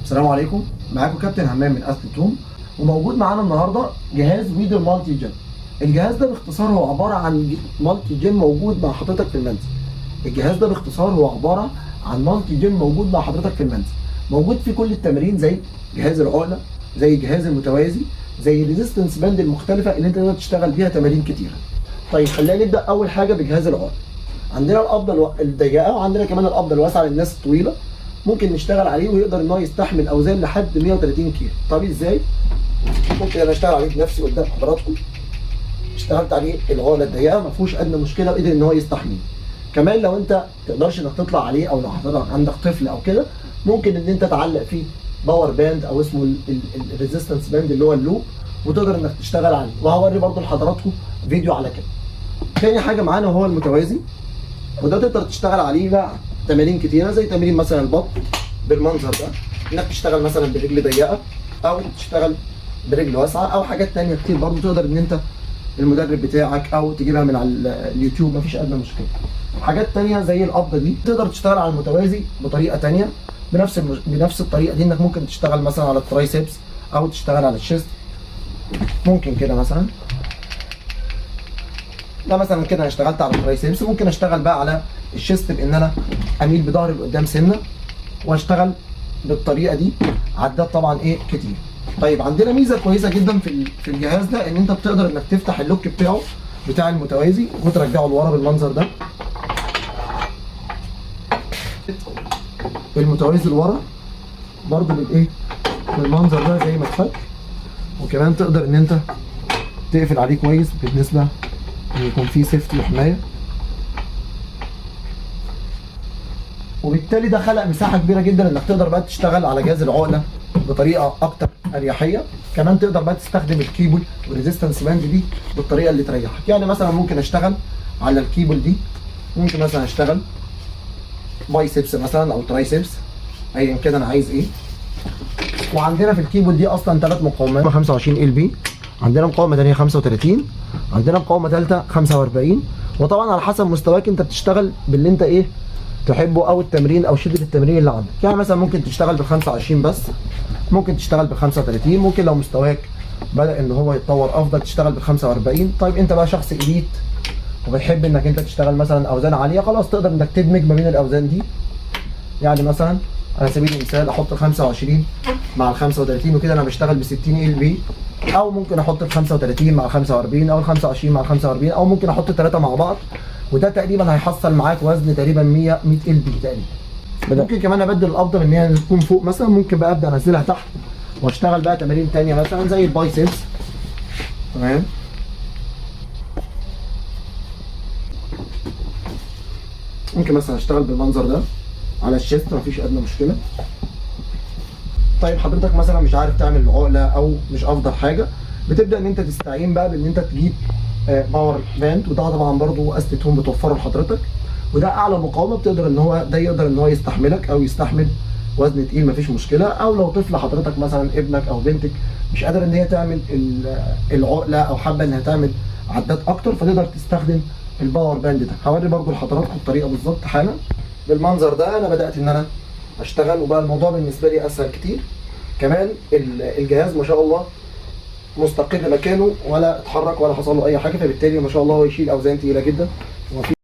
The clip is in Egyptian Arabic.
السلام عليكم، معاكم كابتن همام من Athlete Home، وموجود معانا النهارده جهاز Weider Multi Gym. الجهاز ده باختصار هو عبارة عن multi gym موجود مع حضرتك في المنزل. الجهاز ده باختصار هو عبارة عن multi gym موجود مع حضرتك في المنزل، موجود فيه كل التمارين زي جهاز العقلة، زي جهاز المتوازي، زي ال resistance band المختلفة اللي انت تقدر تشتغل بيها تمارين كتيرة. طيب خلينا نبدا اول حاجة بجهاز العقلة. عندنا القبضة الضيقه وعندنا كمان القبضة الواسعة للناس الطويلة، ممكن نشتغل عليه ويقدر ان هو يستحمل اوزان لحد 130 كيلو. طب ازاي؟ ممكن انا اشتغل عليه بنفسي قدام حضراتكم. اشتغلت عليه العقلة الضيقه، ما فيهوش ادنى مشكلة وقدر ان هو يستحمل. كمان لو انت تقدرش انك تطلع عليه او لو حضرتك عندك طفل او كده، ممكن ان انت تعلق فيه power band او اسمه ال resistance band اللي هو ال loop، وتقدر انك تشتغل عليه، وهوري برضو لحضراتكم فيديو على كده. تاني حاجة معانا هو المتوازي، وده تقدر تشتغل عليه بقى تمارين كتيرة زي تمرين مثلا البطن بالمنظر ده، انك تشتغل مثلا برجل ضيقه او تشتغل برجل واسعة او حاجات تانية كتير. برضو تقدر ان انت المدرب بتاعك او تجيبها من على اليوتيوب، مفيش ادنى مشكلة. حاجات تانية زي القبضة دي، تقدر تشتغل على المتوازي بطريقة تانية بنفس الطريقة دي، انك ممكن تشتغل مثلا على ال triceps او تشتغل على ال chest. ممكن كده مثلا، ده مثلا كده انا اشتغلت على ال triceps، ممكن اشتغل بقى على ال chest بان انا اميل بظهري لقدام سنة واشتغل بالطريقة دي. عدات طبعا ايه كتير. طيب عندنا ميزة كويسة جدا في الجهاز ده، ان انت بتقدر انك تفتح ال lock بتاعه بتاع المتوازي وترجعه لورا بالمنظر ده. المتوازي لورا برضو بالايه بالمنظر ده زي ما اتفك، وكمان تقدر ان انت تقفل عليه كويس بالنسبة ان يكون فيه safety وحماية. وبالتالي ده خلق مساحة كبيرة جدا انك تقدر بقى تشتغل على جهاز العقلة بطريقة اكتر اريحية. كمان تقدر بقى تستخدم ال cable وال resistance band دي بالطريقة اللي تريحك. يعني مثلا ممكن اشتغل على الكيبل دي، ممكن مثلا اشتغل biceps مثلا او triceps، ايا كان انا عايز ايه. وعندنا في الكيبل دي اصلا 3 مقاومات، 25 LB، عندنا مقاومة ثانية 35، عندنا مقاومة ثالثة 45. وطبعا على حسب مستواك انت بتشتغل باللي انت ايه تحبه او التمرين او شده التمرين اللي عندك. يعني مثلا ممكن تشتغل بال 25 بس، ممكن تشتغل بال 35، ممكن لو مستواك بدا ان هو يتطور افضل تشتغل بال 45. طيب انت بقى شخص elite وبتحب انك انت تشتغل مثلا اوزان عالية، خلاص تقدر انك تدمج ما بين الاوزان دي. يعني مثلا على سبيل المثال احط ال 25 مع ال 35 وكده انا بشتغل ب 60 LB، او ممكن احط ال 35 مع ال 45 او ال 25 مع ال 45، او ممكن احط الثلاثة مع بعض، وده تقريبا هيحصل معاك وزن تقريبا 100 LB تقريبا. ممكن كمان ابدل القبضة من ان هي تكون فوق مثلا، ممكن بقى ابدا انزلها تحت واشتغل بقى تمارين تانية مثلا زي ال biceps. تمام. ممكن مثلا اشتغل بالمنظر ده على ال chest، مفيش ادنى مشكلة. طيب حضرتك مثلا مش عارف تعمل عقله او مش افضل حاجة، بتبدا ان انت تستعين بقى بان انت تجيب power band، وده طبعا برضو Athlete Home بتوفره لحضرتك، وده اعلى مقاومة بتقدر ان هو ده يقدر ان هو يستحملك او يستحمل وزن تقيل مفيش مشكلة. او لو طفل حضرتك مثلا ابنك او بنتك مش قادر ان هي تعمل العقلة او حابة انها تعمل عدات اكتر، فتقدر تستخدم ال power band ده. هوري برضو لحضراتكم الطريقة بالظبط حالا. بالمنظر ده انا بدات ان انا اشتغل، وبقى الموضوع بالنسبة لي اسهل كتير. كمان الجهاز ما شاء الله مستقر مكانه، ولا اتحرك ولا حصل له اي حاجة، فبالتالي ما شاء الله هو يشيل اوزان تقيلة جدا. وفي